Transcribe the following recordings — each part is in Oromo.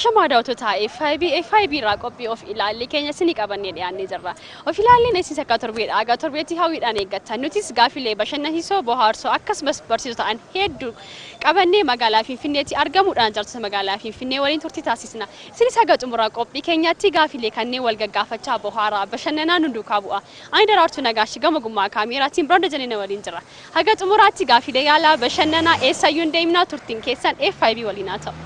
Ashamaa daawwattoota FIB FIB irraa qophii of ilaallee keenya isinii qabannee dhiyaannee jirra. Of ilaalleen isin akka torbeedha. Aga torbeetti hawwiidhaan eeggattan. Nutis gaaffilee bashannansiisoo, bohaarsoo akkasumas barsiisoo ta'an hedduu qabannee magaalaa Finfinneetti argamuudhaan jaarsota magaalaa Finfinnee waliin turtii taasisna. Isinis haga xumuraa qophii keenyaatti gaaffilee kanneen wal gaggaafachaa bohaaraa bashannanaa nu duukaa bu'a. Ani Daraartuu Nagaash gama gummaa kaameeraatiin Biroon Dajanee waliin jira. Haga xumuraatti gaaffilee yaalaa bashannanaa eessayyuu hin deemnaa turtiin keessan FIB waliin haa ta'u.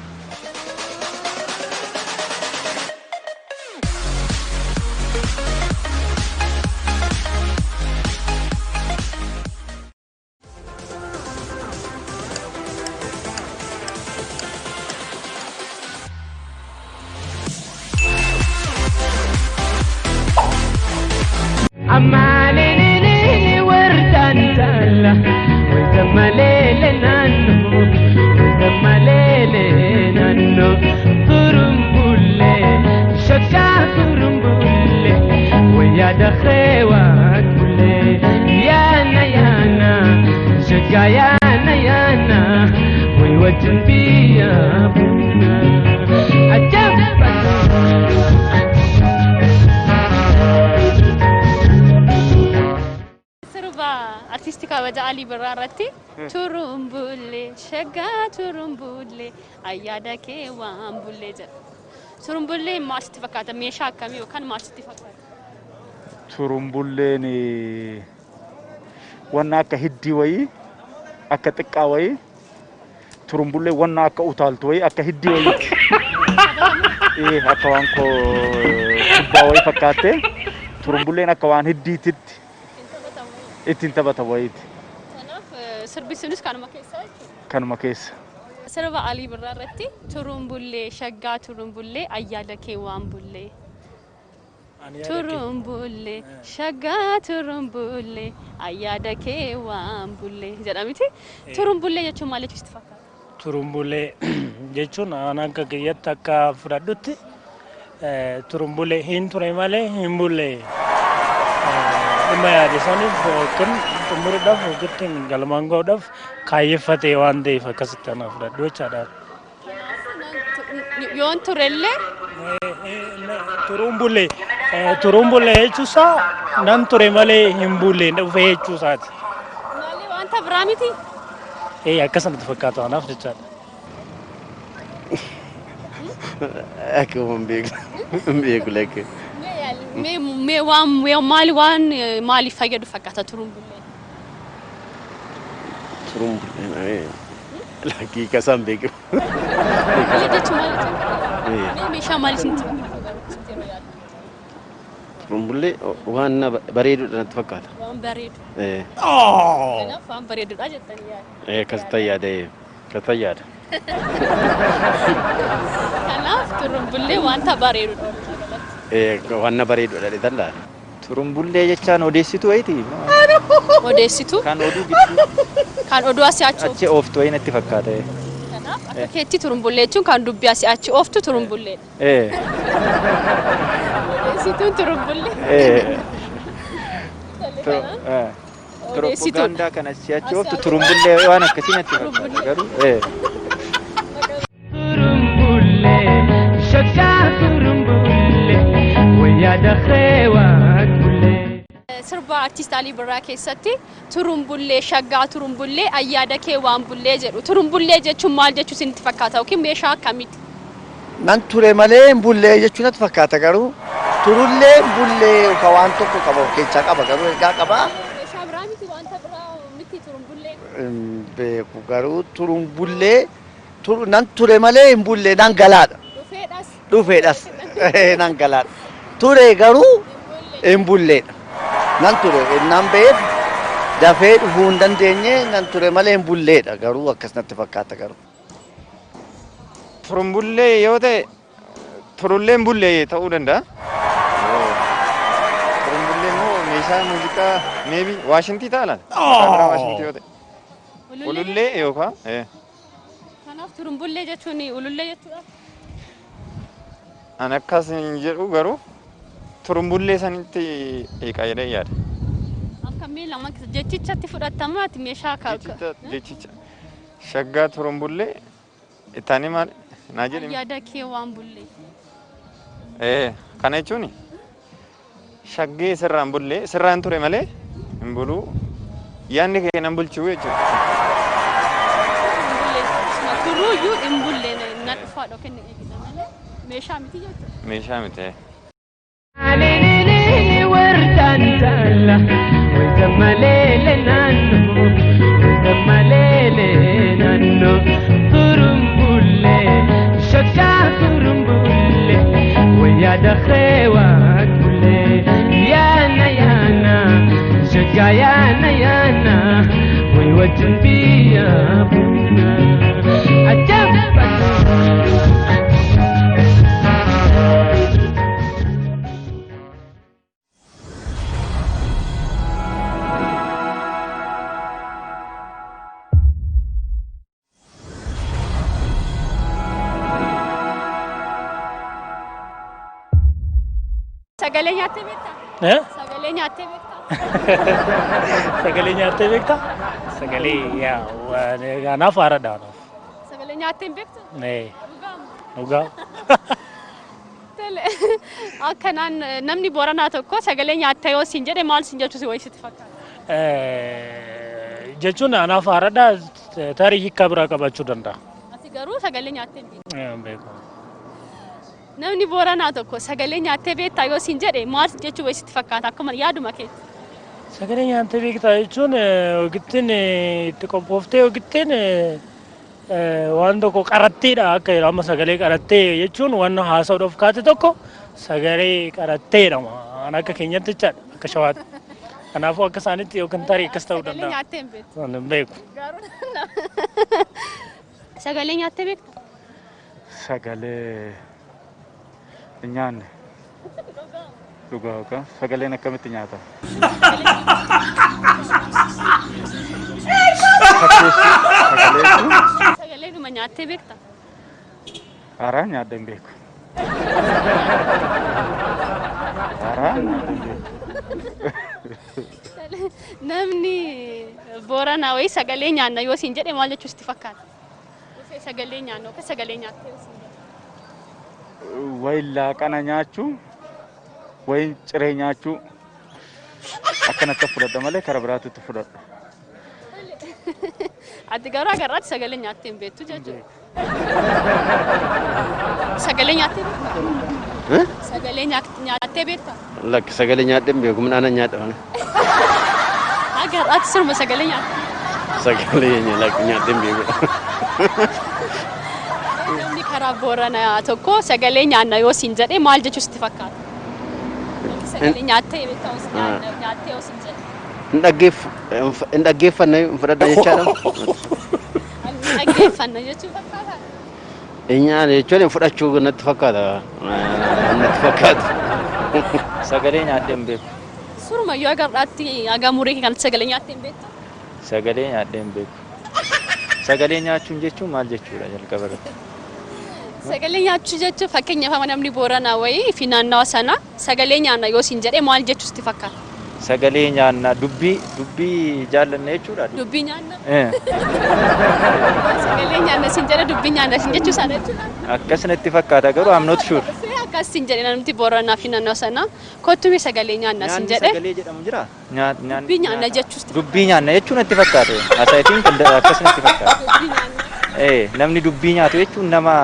Sirba artistii kabaja Alii Birraa irratti turumbullee shaggaa turumbullee ayyaada kee waan bullee jedha. Turumbullee maal sitti fakkaata? Meeshaa akkamii yookaan maal sitti fakkaata? Turumbulleen wanna akka hiddii wayii, akka xiqqaa wayii, turumbullee wanna akka utaaltu wayii, akka hiddii wayii. Akka waan kubbaa wayii fakkaattee turumbulleen akka waan hiddiititti ittiin taphatamu wayiiti. Kanaaf sirbi sunis kanuma keessa jechuudha. Kanuma keessa. Sirba Alii Birraa irratti turumbullee shaggaa turumbullee ayyaada kee waan bullee. Turumbullee shaggaa turumbullee ayyaada kee waan bullee jedhamiti. Turumbullee jechuun maal jechuu sitti fakkaata? Turumbullee jechuun an akka kiyyatti akka fudhadhutti turumbullee hin ture malee hin bullee dhimma yaade saniif yookiin xumuruudhaaf yookiin galmaan ga'uudhaaf kaayyeffatee waan ta'eef akkasitti ana fudhadhu jechaadha. Yoon turellee Turumbullee turumbullee jechuusaa nan ture malee hin bullee dhufee jechuusaati. Malee wanta biraa miti. Akkasumatti fakkaata anaaf jechaadha. Akkuma hin beeku. Hin beeku lakke. Mee waan maali waan maaliif fayyadu fakkaata turumbulleen? Turumbulleen lakkii kasaan beeku. Maali jechuun maal jechuudha? Mee meeshaa maali isinitti fakkaata? Turumbullee waan bareedudha natti fakkaata. Waan bareedu. Kanaaf waan bareedudha jettanii yaada. Akkasitti yaada. Akkasitti yaada. Kanaaf turumbullee wanta bareedudha. Waan bareedudha dha laala. Turumbullee jechaan odeessituu wayiiti. Odeessituu? Kan oduu gidduu Kan oduu asii achi achi ooftu wayii natti fakkaata. Kanaaf akka keetti turumbullee jechuun kan dubbii asii achi ooftu turumbulleedha. Odeessituun turumbullee. Piroopagaandaa kan asii achi ooftu turumbullee waan akkasii natti fakkaata garuu. Sirba artist Alii Birraa keessatti turumbullee shaggaa turumbullee ayyaada kee waan bullee jedhu. Turumbullee jechuun maal jechuu isinitti fakkaata yookiin meeshaa akkamiiti? Nan ture malee hin bullee jechuun natti fakkaata garuu turullee hin bullee yookaan waan tokko qaba of keessaa qaba garuu ergaa qaba. Meeshaa biraa miti wanta biraa miti turumbullee. Hin beeku garuu turumbullee nan ture malee hin bullee nan galaadha. Dhufeedhas. Dhufeedhas nan galaadha. Ture garuu hin bulleedha. Nan ture nan beef dafee dhufuu hin dandeenye nan ture malee hin bulleedha garuu akkas natti fakkaata garuu. Turumbullee yoo ta'e turullee hin bullee ta'uu danda'a. Turumbullee immoo meeshaa muuziqaa maybe waashintii ta'a laata? Meeshaa biraa waashintii yoo ta'e. Ulullee yookaan. Kanaaf turumbullee jechuun ulullee jechuudha. An akkas hin jedhu garuu turumbullee sanitti hiika jedhee yaada. Akka mee lama jechichatti fudhatamaati meeshaa Jechicha shaggaa turumbullee ittaanii maali? Naa jedhime. Yaada kee waan bullee. Kana jechuun shaggee sirraan bullee sirraan ture malee hin buluu, yaadni kee nan bulchuu jechuudha. Hin bullee turuuyyuu hin bullee na dhufaadha kenna eegidha malee meeshaa miti jechuudha. Meeshaa miti. Sagalee nyaattee beektaa? Eh? Sagalee nyaattee beektaa? Sagalee nyaattee beektaa? Sagalee yaa anaaf haaraadha anaaf. Sagalee nyaattee hin beektu? Nee, Dhugaama. Dhugaa. Tole. Akkanaan namni Booranaa tokko sagalee nyaattee yoo siin jedhe maal siin jechuu si wayii sitti fakkaata? Jechuun anaaf haaraadha, tarii hiika biraa qabaachuu danda'a. Ati garuu sagalee nyaattee hin beektu. Hin beeku. Namni Booranaa tokko sagalee nyaattee beektaa yoo siin jedhe maal jechuu wayii sitti fakkaata akkuma yaaduma keetti? Sagalee nyaattee beektaa jechuun ogittiin itti qophooftee ogittiin waan tokko qaratteedha, akka yeroo amma sagalee qarattee jechuun waan haasa'uudhaaf kaate tokko sagalee qaratteedha waan akka keenyatti jechaadha, akka Shawaatti. Kanaafuu akka isaanitti yookiin tarii akkas ta'uu Sagalee danda'a. nyaattee hin beektu. Waan hin beeku. Sagalee nyaattee beektaa? Sagalee hin nyaanne. Dhugaa yookaan sagaleen akkamitti nyaatama? Fakkeessuu sagalee jechuun Sagalee dhuma nyaattee beektaa? Haaraa nyaadha hin beeku. Haaraa nyaadha hin beeku. Namni Booranaa wayii sagalee nyaanna yoo siin jedhe maal jechuu sitti fakkaata? Dhufee sagalee nyaanna yookaan sagalee nyaattee yoo siin jedhe. Wayin laaqana nyaachuu, wayin ciree nyaachuu akkanatti fudhadha malee karaa biraatitti fudhadha. Ati garuu agarraatti sagalee nyaattee hin beektu jechuudha. Sagalee nyaattee beektaa? Eh? Sagalee nyaattee beektaa? Lakki, sagalee nyaadhee hin beeku, midhaan nyaadha malee. Agarraatti sirma sagalee nyaattee. Sagalee lakki, nyaadhee hin beeku. Namni karaa Booranaa tokko sagalee nyaanna yoo siin jedhe maal jechuu sitti fakkaata? Sagalee nyaattee beektaa nyaattee yoo siin jedhe. Hin dhaggeeffanne, hin fudhadha jechaadha. Dhaggeeffanna jechuu fakkaata. Nyaanne jechuun hin fudhachuu natti fakkaata. Natti fakkaata. Sagalee nyaadhee hin beeku. Suruma yoo agarraatti haga murii kanatti sagalee nyaattee hin beektu? Sagalee nyaadhee hin beeku. Sagalee nyaachuun jechuun maal jechuudha jalqaba irratti? Sagalee nyaachuu jechuun fakkeenyaaf amma namni Booranaa wayii fi naannawa sana sagalee nyaanna yoo siin jedhe maal jechuu sitti fakkaata? Sagalee nyaannaa, dubbii jaallanna jechuudha. Dubbii nyaanna. Eh, Sagalee nyaanna siin jedhe dubbii nyaanna siin jechuu sana jechuudha. Akkas natti fakkaata garuu I'm not sure. Dhufee akkas siin jedhe namni Booranaa fi naannawa sana kottu sagalee nyaanna siin Nyaanni jedhe sagalee jedhamu jira? Dubbii nyaanna jechuu sitti Dubbii nyaanna jechuun natti fakkaata. As I think akkas natti fakkaata. Dubbii nyaanna. Namni dubbii nyaatu jechuun nama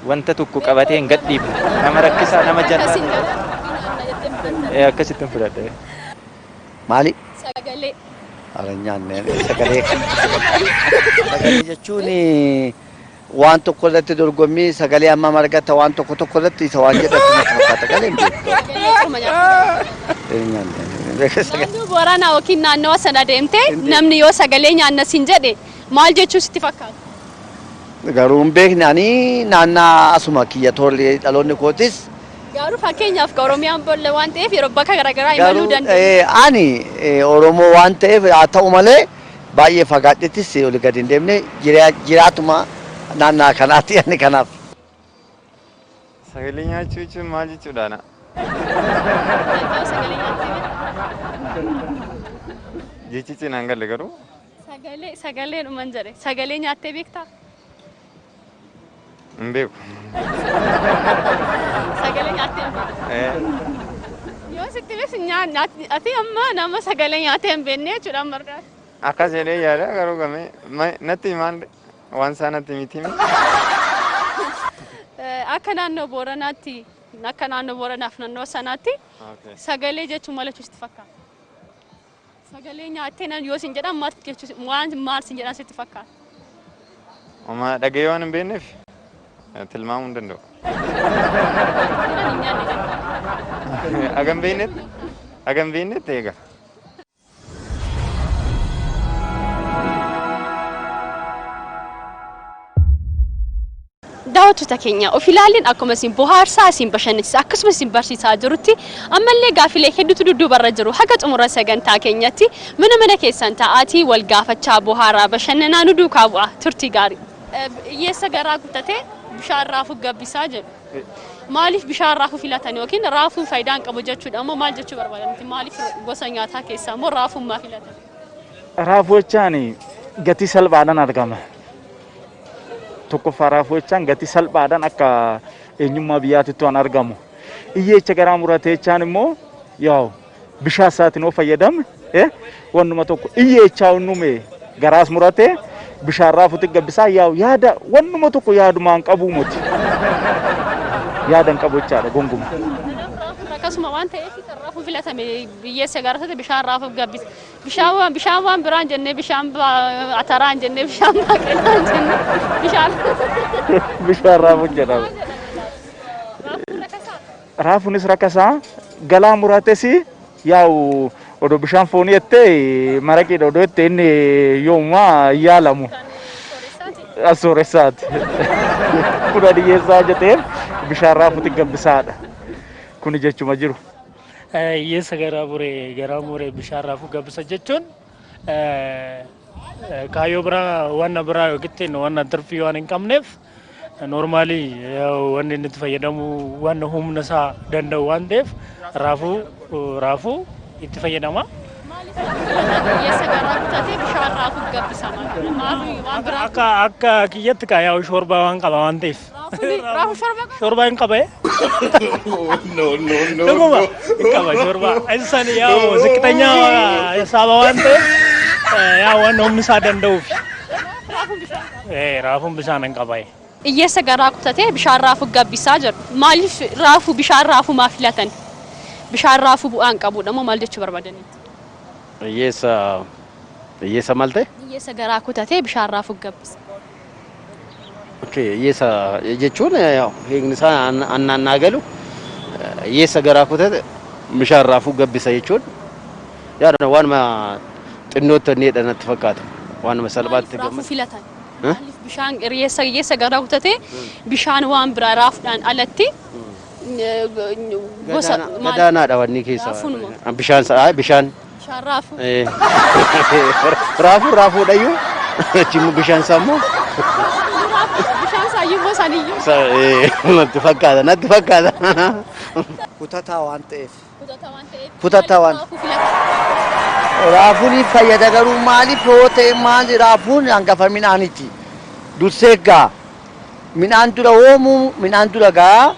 wanta tokko qabatee hin gadhiifne, nama rakkisaa, nama Akkasiin jallaa. jedhe dubbii nyaanna jettee fudhatta. Akkasitti hin fudhadha. Maali? Sagalee. Haala nyaanne sagalee. Sagalee jechuun waan tokko irratti dorgommii sagalee amma margata waan tokko tokko irratti isa waan jedhatu natti fakkaata. Galee hin beeku. Sagalee dhuma nyaanna. Hin nyaanne. Sagalee. Naannoo Booranaa yookiin naannawa sana deemtee namni yoo sagalee nyaanna siin jedhe maal jechuu sitti fakkaata? Garuu hin beekne, ani naannaa asuma kiyya tollee dhaloonni kootis. Garuu fakkeenyaaf ka Oromiyaan bolla waan ta'eef yeroo bakka garaagaraa imaluu Garuu dandeenya. ani Oromoo waan ta'eef haa ta'u malee baay'ee fagaadhettis oli gadi hin deemne, jiraatuma naannaa kanaati ani kanaaf. Sagalee nyaachuu jechuun maal jechuudha na? Sagalee nyaattee beektaa? Jechichi naan galle garuu. Sagalee, sagalee dhuman jedhe, sagalee nyaattee beektaa? Hin beeku. Sagalee nyaattee hin beektu. Yoo sitti bees nyaanni ati amma nama sagalee nyaatee hin beekne jechuudha amma argaa. Akkas jedhee yaada garuu gamee natti himaan waan isaa natti miti himi. Akka naannoo Booranaatti, akka naannoo Booranaaf naannoo sanaatti sagalee jechuun maal jechuu sitti fakkaata? Sagalee nyaattee nan yoo sin jedhan maal jechuu, waan maal sin jedhan sitti fakkaata? Homaa dhaga'ee waan hin beekneef tilmaamuu hin danda'u. Jedhan hin nyaanne jechuudha. Hagam beeknetti eega. Daawwattoota keenya, of ilaalleen akkuma isin bohaarsaa, isin bashannansiisaa, akkasumas isin barsiisaa jirutti ammallee gaafilee hedduutu dudduubarra jiru. Haga xumura sagantaa keenyatti mana mana keessan taa'aatii wal gaafachaa, bohaaraa, bashannanaa nu duukaa bu'a. Turtii gaarii. Hiyyeessa garaa kutatee bishaan raafuu gabbisaa jedhu. Maaliif bishaan raafuu filatan, yookiin raafuun faayidaa hin qabu jechuudha immoo maal jechuu barbaadan? Maaliif gosa nyaataa keessaa immoo raafuun maa filatan? Raafuu jechaan gatii salphaadhaan argama. Tokkoffaa, raafuu jechaan gatii salphaadhaan akka eenyummaa biyyaatitti waan argamu. Hiyyeecha garaa muratee jechaan immoo yaa'u bishaan isaatiin yoo fayyadame wannuma tokko hiyyeechaa unnume garaas muratee bishaan raafuutti gabbisaa, yaa'u yaada wannuma tokko yaadumaan qabuu muti. Yaada hin qabu jechaadha gonguma. Akkasuma waan ta'eef kan raafuu filatame hiyyeessa garaa ta'e bishaan raafuuf gabbisa. Bishaan waan biraan jennee, bishaan ataraan jennee, bishaan baaqelaan jennee, bishaan Bishaan raafuu jedhama. Raafuunis rakkasaa galaa murates yaa'u odoo bishaan foonii jettee maraqiidha odoo jettee inni yoomumaa hin yaalamu. Sooressaati. Kun hiyyeessaa jetteef bishaan raafuutti gabbisaadha. Kuni jechuma jiru. Hiyyeessa garaa muree bishaan raafuu gabbisa jechuun kaayyoo biraa, wanna biraa yookiin wanna tirfii waan hin qabneef, normally wanni inni itti fayyadamu wanna humna isaa danda'u waan ta'eef raafuu itti fayyadama. Hiyyeessa garaa kutatee bishaan raafuu gabbisa, maal waan biraa? Akka kiyyatti yaa'u shoorbaa waan qaba waan ta'eef. Raafuu shorba qaba? Shoorbaa hin qaba. No, no, no. Dhuguma hin qaba shoorbaa. Isaan yaa'u ziqitanya saaba waan ta'eef yaa'u waan humni isaa danda'uuf. Raafuun bishaan qaba. Raafuun bishaan hin qaba. Hiyyeessa garaa kutatee bishaan raafuu gabbisaa jedhu. Maaliif raafuu, bishaan raafuu maa filatan? Bishaan raafuu bu'aa hin qabudha moo maal jechuu barbaadaniiti? Hiyyeessa maal ta'e? Hiyyeessa garaa kutatee bishaan raafuu gabbisa. Okay, hiyyeessa jechuun hiikni isaa annaan galu hiyyeessa garaa kutate bishaan raafuu gabbisa jechuun yaada waanuma xinnootti onneedha natti fakkaata. Waanuma salphaatti Maaliif raafuu filatan? Eh? Maaliif bishaan hiyyeessa garaa kutatee bishaan waan biraa raafuudhaan alatti gosa maal? Gadaanaadha wanni keessa. Raafuunuma. Bishaan bishaan. Bishaan raafuu. Raafuun raafuudhayyuu achi immoo bishaan isaa immoo Bishaan isaayyuu immoo saniyyuu. Natti fakkaata. Kutataa waan ta'eef. Kutataa waan ta'eef. Kutataa waan- Maaliif raafuu filatan? Raafuun fayyada garuu maaliif yoo ta'e, maali, raafuun hangafa midhaaniiti. Dursee gaa midhaan dura oomuu, midhaan dura gaa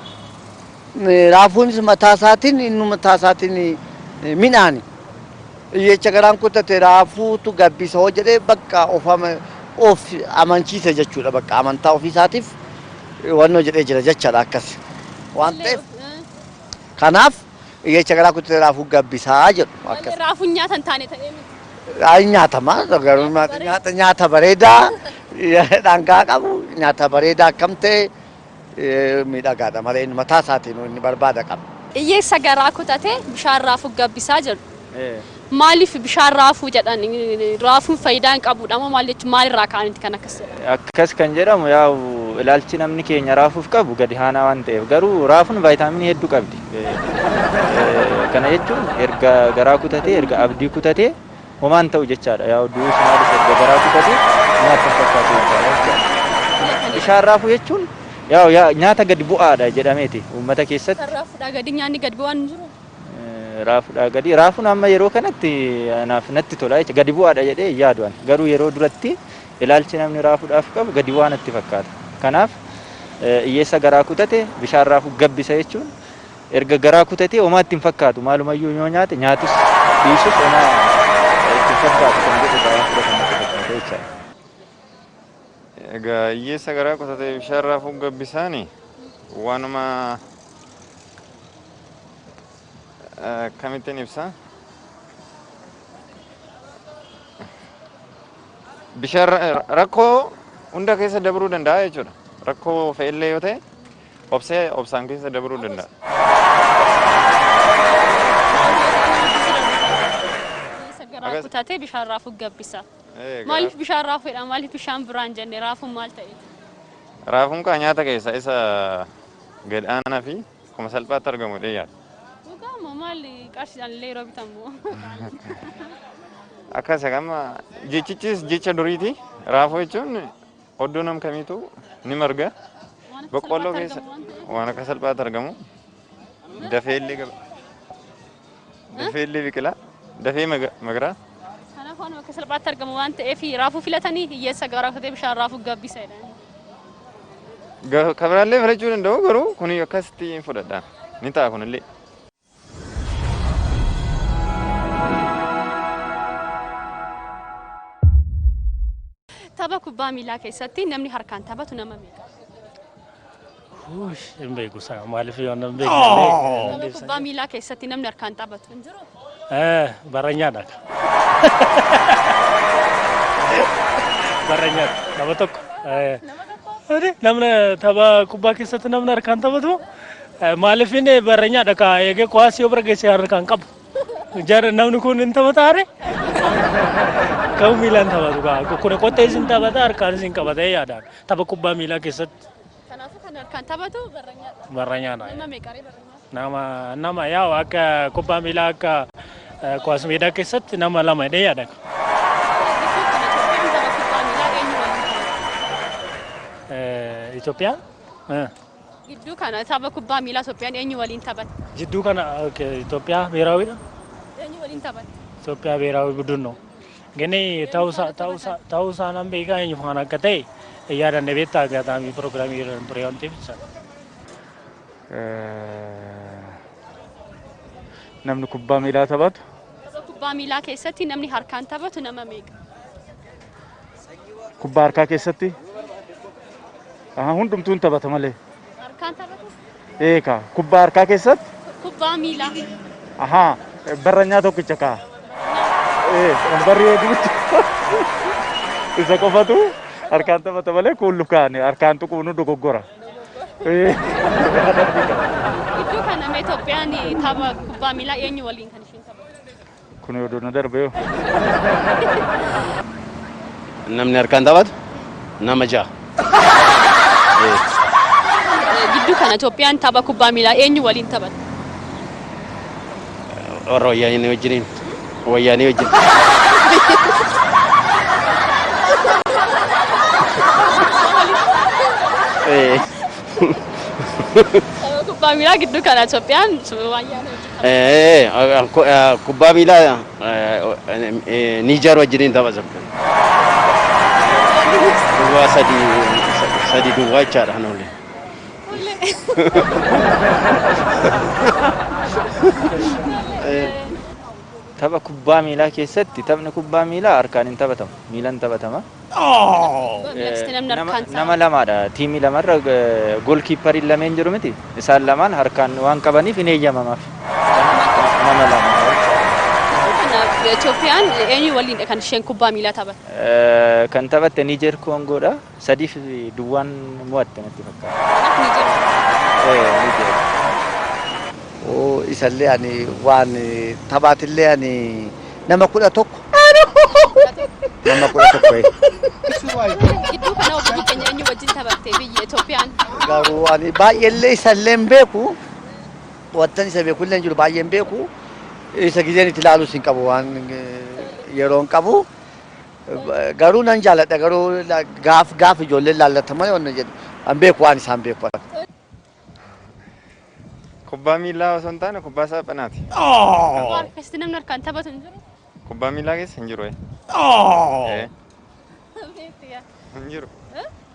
raafuunis mataa isaatiin, inni mataa isaatiin midhaani. Hiyyeecha garaan kutate raafuutu gabbisa hoo jedhee bakka of amanchiise jechuudha, bakka amantaa ofiisaatiif wannoo jedhee jira jechaadha akkas. Waan ta'eef kanaaf hiyyeecha garaa kutate raafuu gabbisaa jedhu akkas. Raafuun nyaata hin taane ta'ee miti. Ay, nyaatama garuu nyaata bareedaa dhangaa qabu, nyaata bareedaa akkam ta'e miidhagaadha malee inni mataa isaatiin inni barbaada qaba. Hiyyeessa garaa kutatee bishaan raafuu gabbisaa jedhu. Maaliif bishaan raafuu jedhan? Raafuun faayidaa hin qabudha moo maal jechuun, maalirraa ka'aniiti kan akkas jedhan? Akkas kan jedhamu yaa'u ilaalchi namni keenya raafuuf qabu gadi aanaa waan ta'eef, garuu raafuun vaayitaaminii hedduu qabdi. Kana jechuun erga garaa kutatee, erga abdii kutatee homaan ta'u jechaadha. Yaa'u du'us maalis erga garaa kutatee nyaata hin fakkaatu jechaadha. Bishaan raafuu jechuun yaa'u nyaata gadi bu'aadha jedhameeti uummata keessatti. Kan raafuudhaa gadi nyaanni gadi bu'aan hin jiru. Raafuudhaa gadi raafuun amma yeroo kanatti anaaf natti tola jecha, gadi bu'aadha jedhee hin yaadu ani. Garuu yeroo duratti ilaalchi namni raafuudhaaf qabu gadi bu'aa natti fakkaata. Kanaaf Hiyyeessa garaa kutate bishaan raafuu gabbisa jechuun erga garaa kutatee homaa itti hin fakkaatu, maalumayyuu yoo nyaate nyaatus dhiisus homaa itti hin fakkaatu kan jedhu irraa waan fudhatamu natti fakkaata jechaadha. Egaa hiyyeessa garaa kutatee bishaan raafuu gabbisaani waanuma akkamittiin ibsa? Bishaan rakkoo hunda keessa dabruu danda'a jechuudha. Rakkoo fe'ellee yoo ta'e obsee obsaan keessa dabruu danda'a. Hiyyeessa garaa kutatee bishaan raafuu gabbisa. Maaliif bishaan raafuu jedhama? Maaliif bishaan biraan jenne? Raafuun maal ta'e? Raafuun kaa nyaata keessa isa gad aanaa fi akkuma salphaatti argamu jedhee yaada. Dhugaa moo maali qarshiidhaan illee yeroo bitamu? Akkas amma jechichis jecha duriiti. Raafuu jechuun oddoo nam kamiitu ni marga. Waan akka Boqqolloo salphaatti keessa argamu waan ta'eef. waan akka salphaatti argamu. Dafee illee gaba. Dafee illee biqila. Dafee magra. Kanaaf waan akka salphaatti argamu waan ta'eef raafuu filatanii hiyyeessa garaa kutatee bishaan raafuu gabbisa jedhani. Kan biraallee filachuu danda'u garuu kuni akkasitti hin fudhadha. Ni ta'a kunillee. Tapha kubbaa miilaa keessatti namni harkaan taphatu nama meeqa? Huush, hin beeku sana maaliif yoo hin beekne. Tapha kubbaa miilaa keessatti namni harkaan taphatu hin jiru? Barranyaadha. Barranyaadha. Nama tokko. Namni tapha kubbaa keessatti namni harkaan taphatu maaliif inni barranyaadha ka eegee kuwaasii yoo bira geesse harkaan qabu. Jara namni kun hin taphataare? Kan miilaan taphatu kaa. Kun qottee isin taphata harkaan isin qabatee yaadaan. Tapha kubbaa miilaa keessatti Kanaafuu kan harkaan taphatu barranyaadha. barranyaadha. Nama meeqa ree barranyaan? Nama nama yaa'u akka kubbaa miilaa akka kuwaas meedaa keessatti nama lama jedhee yaada. Gidduu kana Itoophiyaan tapha kubbaa miilaa eenyu waliin taphatte? Itoophiyaan Gidduu kana tapha kubbaa miilaa Itoophiyaan eenyu waliin taphatte? Jidduu kana Itoophiyaa ብሔራዊidha. Eenyu waliin taphatte? Itoophiyaa ብሔራዊ ቡድን ነው። ግን ta'uu isaa nan beekaa eenyu faana akka ta'e yaadanne beektaa አጋጣሚ ፕሮግራም ture waan ta'eef isa. Namni kubbaa miilaa taphatu Tapha kubbaa miilaa keessatti namni harkaan taphatu nama meeqa? Kubbaa harkaa keessatti hundumtuun taphata malee. Harkaan taphatu? Eekaa kubbaa harkaa keessatti Kubbaa miilaa. ahaa barranyaa tokkicha kaa. Barri hedduutti isa qofatu harkaan taphata malee kun lukaan harkaan tuquun dogoggora. Gidduu kana mee Itoophiyaan tapha kubbaa miilaa eenyu waliin kan isheen taphattu? Kun yoo na darbe yoo. Namni harkaan taphatu nama ja'a. Gidduu kana Itoophiyaan tapha kubbaa miilaa eenyu waliin taphatte? Warra wayyaanee wajjiniin. Wayyaanee wajjin. Tapha kubbaa miilaa gidduu kana Itoophiyaan wayyaanee wajjin taphatte. Kubbaa miilaa Niijar wajjiniin taphatan. Duwwaa sadii sadii duwwaa jechaadha kan oole. Tapha kubbaa miilaa keessatti taphni kubbaa miilaa harkaan hin taphatamu, miilaan taphatama. Kubbaa miilaa keessatti namni harkaan Nama lamaadha. Tiimii lamarra goalkeeperiin lameen jiru miti. Isaan lamaan harkaan waan qabaniif hin eeyyamamaaf. Nama lama. Kana Itoophiyaan eenyu waliin kan isheen kubbaa miilaa taphatte? Kan taphatte Niijer Koongoodha. Sadiif duwwaan mo'atte natti fakkaata. Kanaaf Niijer. Niijer. Oo, isallee ani waan taphaatillee ani nama 11. Nama 11. Gidduu kana biyyi keenya eenyu wajjin taphatte biyyi Itoophiyaan? Garuu ani baay'eellee isallee hin beeku. Wantan isa beekullee hin jiru baay'ee hin beeku. Isa gizeen itti ilaalus hin qabu waan yeroo hin qabu. Garuu nan jaalladha garuu gaaf gaaf ijoolleen laallata malee waan jedhu an beeku waan isaan beeku. Kubbaa miilaa osoo hin taane kubbaa saaphanaa. Kubbaa keessatti namni harkaan taphatu hin jiru? Kubbaa miilaa keessa hin jiru. Hin jiru.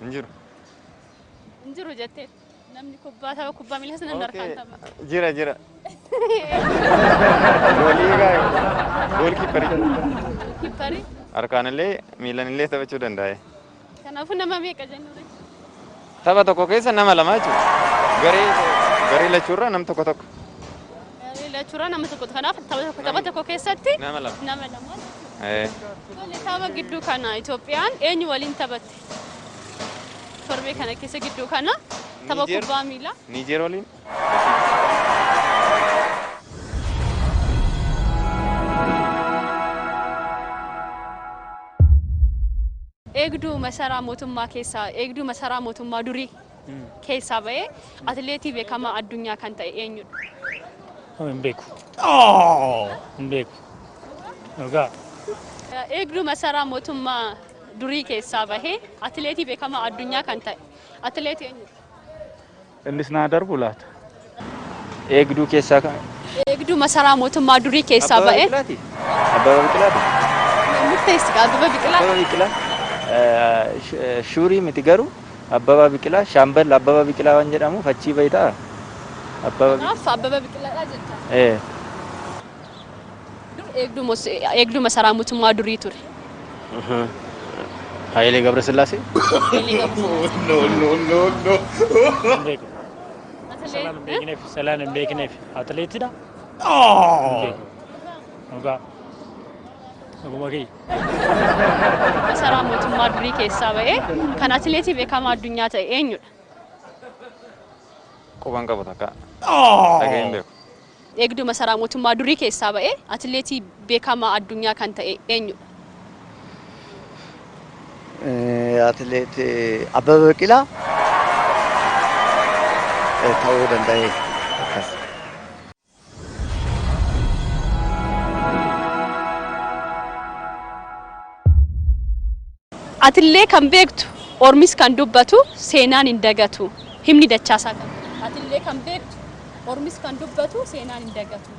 Hin jiru. Hin jiru jettee namni kubbaa tapha kubbaa miilaas namni harkaan taphatu. Jira jira. Goolii egaa gool kiipparii. Kiipparii. Harkaan illee miilaan illee taphachuu danda'a. Kanaafuu nama meeqa jennu? Tapha tokko keessa nama lama jechuudha. Garee garee lachuurraa nam tokko tokko. Garee lachuurraa nama tokko kanaaf tapha tokko keessatti Nama lama. Nama lama. Eh. Tole, tapha gidduu kana Itoophiyaan eenyu waliin taphatte? Torbee kana keessa gidduu kana tapha Niijeer. kubbaa miilaa. Niijeer waliin. Eegduu masaraa mootummaa keessaa, eegduu masaraa mootummaa durii keessaa ba'ee atileetii beekamaa addunyaa kan ta'e eenyudha? Hin beeku. Hin beeku. Dhugaa. Eegduu masaraa mootummaa durii keessaa bahee atileetii beekamaa addunyaa kan ta'e atileetii eenyudha? Innis naa darbu laata? Eegduu keessaa kan. Eegduu masaraa mootummaa durii keessaa Abbabaa ba'ee Biqilaati? Abbabaa Biqilaati? Murteessi gaa, Abbabaa Biqilaa. Abbabaa Biqilaa. Shuurii miti garuu Abbabaa Biqilaa, Shaambal Abbabaa Biqilaa waan jedhamuuf achii bahi ta'a. Abbabaa Biqilaa. Kanaaf Abbabaa Biqilaadhaa jetta. Eh. Dur eegduu masaraa mootummaa durii ture. Hayilee Gabrasillaasee. Hayilee Gabrasillaasee. No, no, no, no. Hin beeku. Salaan hin beekneef, salaan hin beekneef. Atileetidha? Hin beeku. Dhugaa. Dhuguma kiyya. Masaraa mootummaa durii keessaa ba'ee kan atileetii beekamaa addunyaa ta'e eenyudha? Quban qabu takka. Dhaga'ee hin beeku. Eegduu masaraa mootummaa durii keessaa ba'ee atileetii beekamaa addunyaa kan ta'e eenyudha? Atileet Abbabaa Biqilaa ta'uu danda'e akkas. Atillee kan beektu, ormis kan dubbatu, seenaan hin dagatu. Himni dachaasaa kan. Atillee kan beektu, ormis kan dubbatu, seenaan hin dagatu.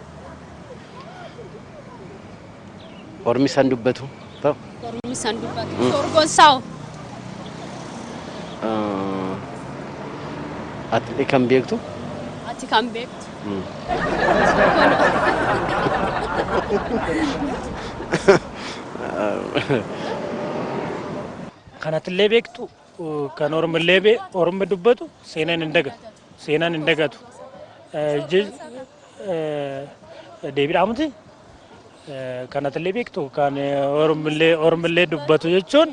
Ormi san dubbatu. Ta'u. Ormis kan dubbatu. Sorgoon saa'u. Atilee kan beektu. Ati kan beektu. Sorgoon. Kanatillee beektu, kan ormillee ormi dubbatu seenaan hin dagatu. Seenaan hin dagatu. Deebiidhaa miti? Kanatillee beektu kan ormillee dubbatu jechuun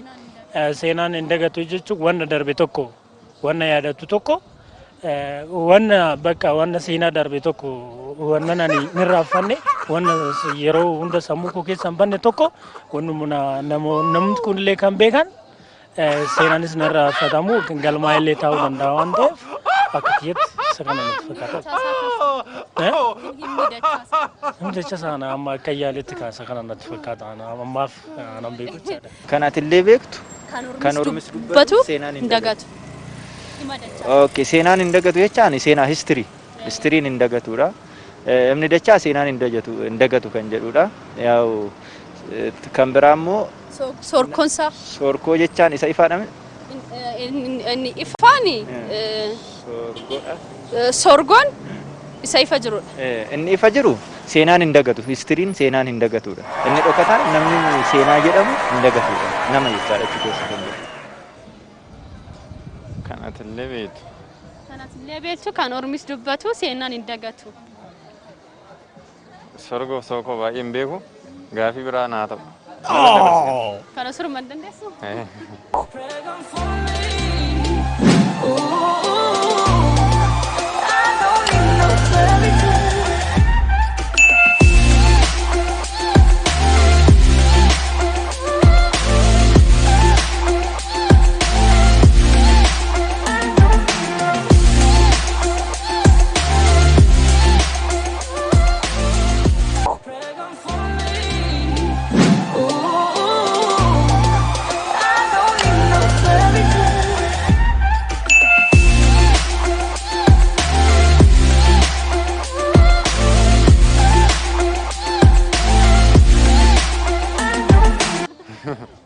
seenaan hin dagatu jechuun wanna darbe tokko, wanna yaadatu tokko, wanna bakka wanna seenaa darbe tokko, wanna ani hin irraanfanne, wanna yeroo hunda sammuu koo keessa hin banne tokko, wannuma namni kunillee kan beekan seenaanis hin irraanfatamu, galmaa illee ta'uu danda'a waan ta'eef akka kiyyatti isa kana natti fakkaata. Himni dachaa sana amma akka yaaletti kaasa kana natti fakkaata ammaaf anan beeku jechaadha. Kan atillee beektu Kan ormis dubbatu seenaan hin dagatu. Hima dachaa. Okay, seenaan hin dagatu jechaan seenaa history. Historyn hin dagatudha. Himni dachaa seenaan hin dagatu hin dagatu kan jedhudha. Yaa'u kan biraa immoo Sorkoonsaa. Sorkoo jechaan isa ifaadha mi? Inni ifaani Sorgoodha. Sorgoon isa ifa jirudha. Inni ifa jiru seenaan hin dagatu. Historyn seenaan hin dagatudha. Inni dhokataan namni seenaa jedhamu hin dagatudha. Nama jechaadha achi keessa kan jiru. Kan atillee beektu. Kan atillee beektu kan ormis dubbatu seenaan hin dagatu. Sorgoof sookoo baay'ee hin beeku. Gaafii biraa naa ta'u. Kana suruma hin dandeessu? Eh.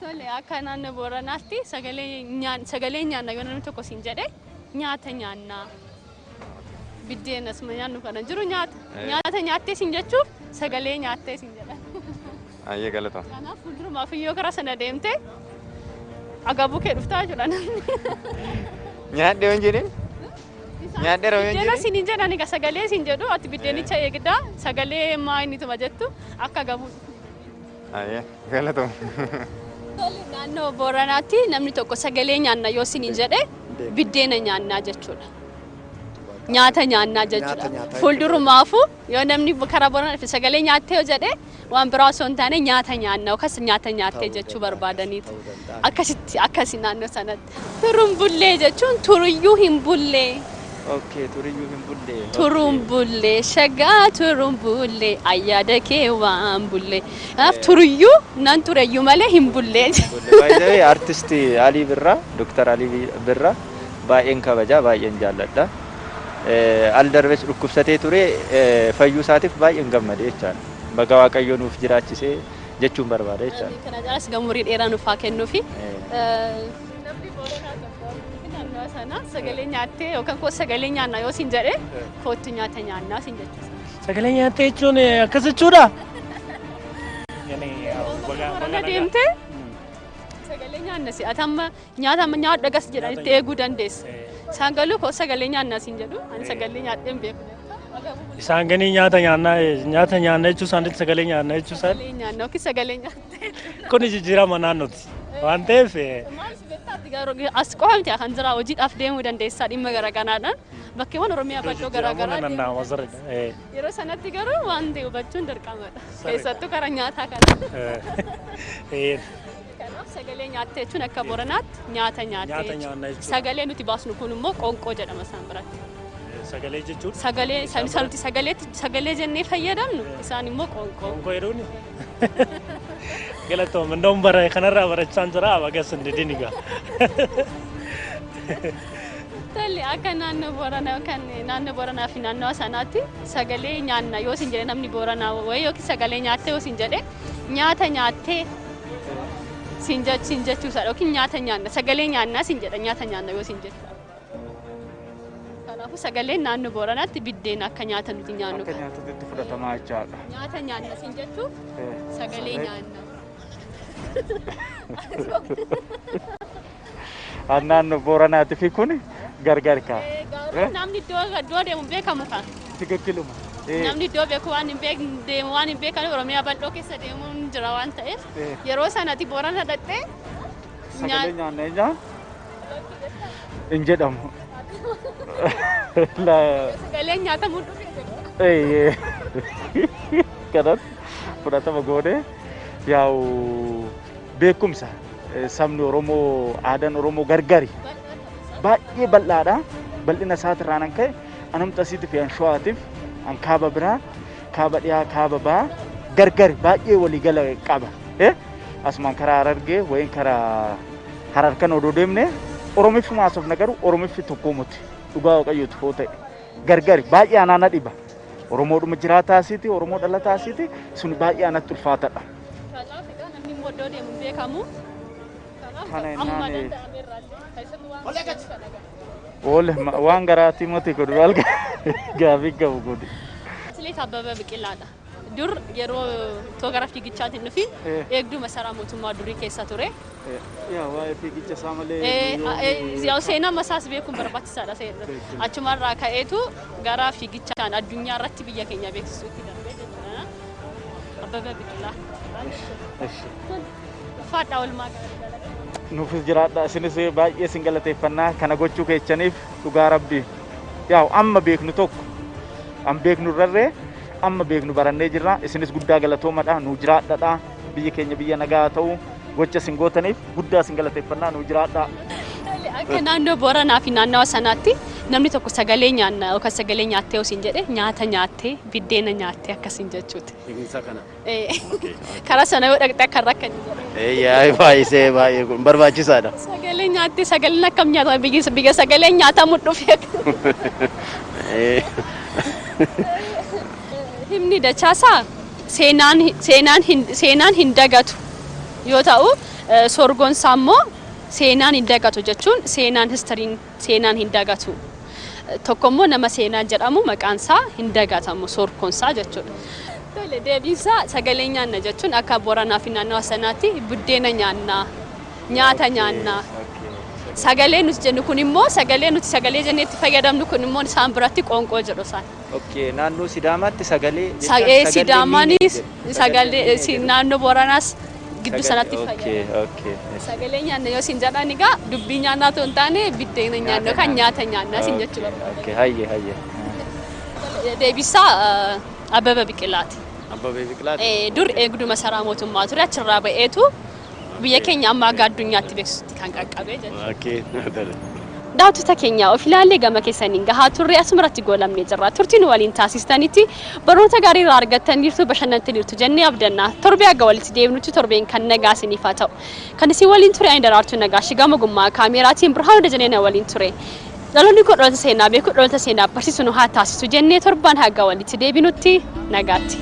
Tole, akka naannoo Booranaatti sagalee nyaanna yoo namni tokko siin jedhe Nyaata nyaannaa. Biddeen asuma nyaannu kana jiru nyaata. Nyaata nyaattee siin jechuuf sagalee nyaattee siin jedha. Ayyee, galatoom. Kanaaf fuuldurumaaf yoo karaa sana deemte agabuu kee dhuftaa jechuudha namni. Nyaadhee yoo hin jedhin? Nyaadheera yoo hin Biddeena jedhin? siin hin jedhan egaa, sagalee siin jedhu. Ati biddeenicha eegdaa sagalee maa inni tuma jettu akka agabuu. Ayyee, galatoom. Naannoo Booranaatti namni tokko sagalee nyaanna yoo siin jedhe biddeena nyaannaa jechuudha. Nyaata nyaannaa jechuudha. Nyaata nyaataa. Fuuldurumaafu yoo namni karaa Booranaa dhufe sagalee nyaattee yoo jedhe waan biraa osoo hin taane nyaata nyaanna yookaas nyaata nyaattee Ta'uu jechuu danda'a, barbaadaniitu. ta'uu danda'a. Akkasitti akkasi naannoo sanatti. Turuun bullee jechuun turuyyuu hin bullee. Okay, turiyyuu hin bullee. Turuun bullee, shagaa turuun bullee, ayyaada kee waan bullee. Kanaaf turuyyuu nan tureyyuu malee hin bullee. By the way, artist Alii Birraa, Dr. Alii Birraa baay'een kabajaa, baay'een jaalladha. Al darbes dhukkubsatee ture, fayyuu isaatiif baay'een gammade jechaadha. Baga Waaqayyo nuuf jiraachisee jechuun barbaada jechaadha. Kana caalas umurii dheeraa nuuf haa kennuufi. Namni Booranaa tokko naannoo sana sagalee nyaattee yookaan koo sagalee nyaannaa yoo siin jedhe kootu nyaata nyaannaa siin jechuudha. Sagalee nyaattee jechuun akkas jechuudha. Boorana deemtee sagalee nyaanna si ati amma nyaata amma nyaadhu dhagas jedhanitti eeguu dandeessa. Isaan galuu koo sagalee nyaannaa siin jedhu, ani sagalee nyaadhee hin beeku. Isaan ganii nyaata nyaannaa, nyaata nyaanna jechuu isaaniitti sagalee nyaanna jechuu isaanii. Sagalee nyaanna yookiin sagalee nyaattee. Kun jijjiirama naannooti waan ta'eef. Maal si beektaa, garuu as qofa miti kan jira, hojiidhaaf deemuu dandeessaa, dhimma garaagaraadhaan bakkeewwan Oromiyaa bal'oo garaagaraa Jijjiiramuu danda'ama, sirriidha. Yeroo sanatti garuu waan ta'e hubachuun dirqamadha. Keessattuu karaa nyaataa kana. Kanaaf sagalee nyaattee jechuun akka Booranaatti nyaata nyaattee Nyaata jechuudha. nyaanna jechuudha. Sagalee nuti baasnu kun immoo qoonqoo jedhama isaan biratti. Sagalee jechuun? Sagalee isaan nuti sagaleetti sagalee jennee fayyadamnu isaan immoo qoonqoo. Qoonqoo jedhuuni. Galatoom, indoon bara kanarraa barachaan jira, bagas hin didin egaa. Tole, akka naannoo Booranaa yookaan naannoo Booranaa fi naannoo sanaatti sagalee nyaanna yoo isin jedhe namni Booranaa wayii yookiin sagalee nyaattee yoo isin jedhe nyaata nyaattee siin jechuusaa yookiin nyaata nyaanna, sagalee nyaannaa siin jedha nyaata nyaanna yoo isin jechuudha. Kanaafuu sagaleen naannoo Booranaatti biddeen akka nyaata nuti nyaannu Akka nyaatatti fudhatamaa jechaadha. Nyaata nyaanna siin jechuuf sagalee nyaanna. Naannoo Booranaati fi kun gargar kaa. Garuu namni iddoo iddoo deemu beekamu kan. Tikikiluma. Namni iddoo beeku waan hin beekne deemu waan hin beekan, Oromiyaa bal'oo keessa deemuun jira waan ta'eef yeroo sanatti Boorana dhaqxee Sagalee nyaanna eenyaa hin jedhamu. Sagaleen nyaatamuu dhufee jedhu. Kanatti fudhatama goone yaa'u beekumsa sabni Oromoo, aadaan Oromoo gargari baay'ee bal'aadha. Bal'ina isaatirraan kan ka'e anamta asiitiif an Shawaatiif an kaaba biraa, kaaba dhiyaa, kaaba bahaa gargari baay'ee waliigala qaba. Asumaan karaa Harargee wayin karaa Harar kan odoo deemne Oromiffuma haasofna, garuu Oromiffi tokko miti, dhugaa Waaqayyootu hoo ta'e gargari baay'ee anaana dhiba. Oromoodhuma jiraataa asiiti, Oromoo dhalataa asiiti, sun baay'ee anatti ulfaatadha. Kanaaf egaa namni immoo iddoo deemu hin beekamu. Kanaaf Kana amma innaan, danda'ameerraa keessattuu waan kana ga'a. Oole waan garaatii mati godhu maal gaafii qabu godhu. Atileet Abbabaa Biqilaadha. Dur yeroo too gara fiigichaatiin dhufin eegduu masaraa mootummaa durii keessa ture. Yaa, waa'ee fiigicha isaa malee. Yaa, seenaa masaas beekuun barbaachisaadha. Achumarraa ka'eetu gara fiigichaan addunyaa irratti biyya keenya beeksisuutti darbee jechuudha. Abbabaa Biqilaa. Ulfaadhaa, oolmaa gaarii. Nuufis jiraadha, isinis baay'ee isin galateeffannaa kana gochuu keessaniif, dhugaa rabbi. Yaa'u amma beeknu tokko an beeknu irrarree amma beeknu barannee jirra, isinis guddaa galatoomadha, nuu jiraadhadha, biyyi keenya biyya nagaa ta'u gocha isin gootaniif guddaa isin galateeffannaa, nuu jiraadha. Akka naannoo Booranaa fi naannawa sanaatti namni tokko sagalee nyaanna yookaan sagalee nyaattee osoo hin jedhe nyaata nyaattee, biddeena nyaattee akkasiin jechuuti. Hiikni kana. Karaa sana yoo dhaqxe akka rakkan jedhe. Eeyyaa, baay'isee baay'ee kun barbaachisaadha. Sagalee nyaattee, sagaleen akkam nyaatama, biyya sagaleen nyaatamu dhufe. Himni dachaasaa seenaan hin dagatu yoo ta'u, sorgoon isaa immoo Seenaan hin dagatu jechuun seenaan histiriin seenaan hin dagatu. Tokko immoo nama seenaa jedhamu maqaan isaa hin dagatamu soorkoonsaa jechuudha. Tole, deebiinsaa sagalee nyaanna jechuun akka Booranaa fi naannawa sanaatti buddeena nyaannaa, nyaata nyaannaa. Sagalee nuti jennu kun immoo sagalee nuti sagalee jennee itti fayyadamnu kun immoo isaan biratti qoonqoo jedhu isaan. Okay, naannoo Sidaamaatti sagalee jechaan Sagalee sagalee Sidaamaanis miine jedhu. Sagalee miine jedhu. naannoo Booranaas gidduu sanatti Okay, fayyadamu. okay. Sagalee nyaanna yoo isin jedhan egaa dubbii nyaannaa otoo hin taane biddeena nyaanna yookaan nyaata nyaannaa isin jechuu barbaada. Okay, hayyee hayyee. Deebisaa Abbabaa Biqilaati. Abbabee Biqilaati. Dur eegduu masaraa mootummaa ture, achirraa ba'eetu biyya keenya amma aga addunyaatti beeksisutti kan qaqqabe jechuudha. Okay. Tole. Daawwattoota keenya, of ilaallee gama keessaniin gahaa turre asumarratti goolamnee jirra. Turtii nu waliin taasistanitti barnoota gaarii irraa argattaniirtu, bashannantaniirtu jennee abdanna. Torbee aga walitti deemnutti torbeen kan nagaa isiniif haa ta'u. Kan isin waliin ture ani Daraartuu Nagaashi, gama gummaa kaameeraatiin Birhaanuu Dajanee na waliin ture. Dhaloonni kun dhaloota seenaa beeku, dhaloota seenaa barsiisu nu haa taasisu jennee torbaan haga walitti deebinutti nagaatti.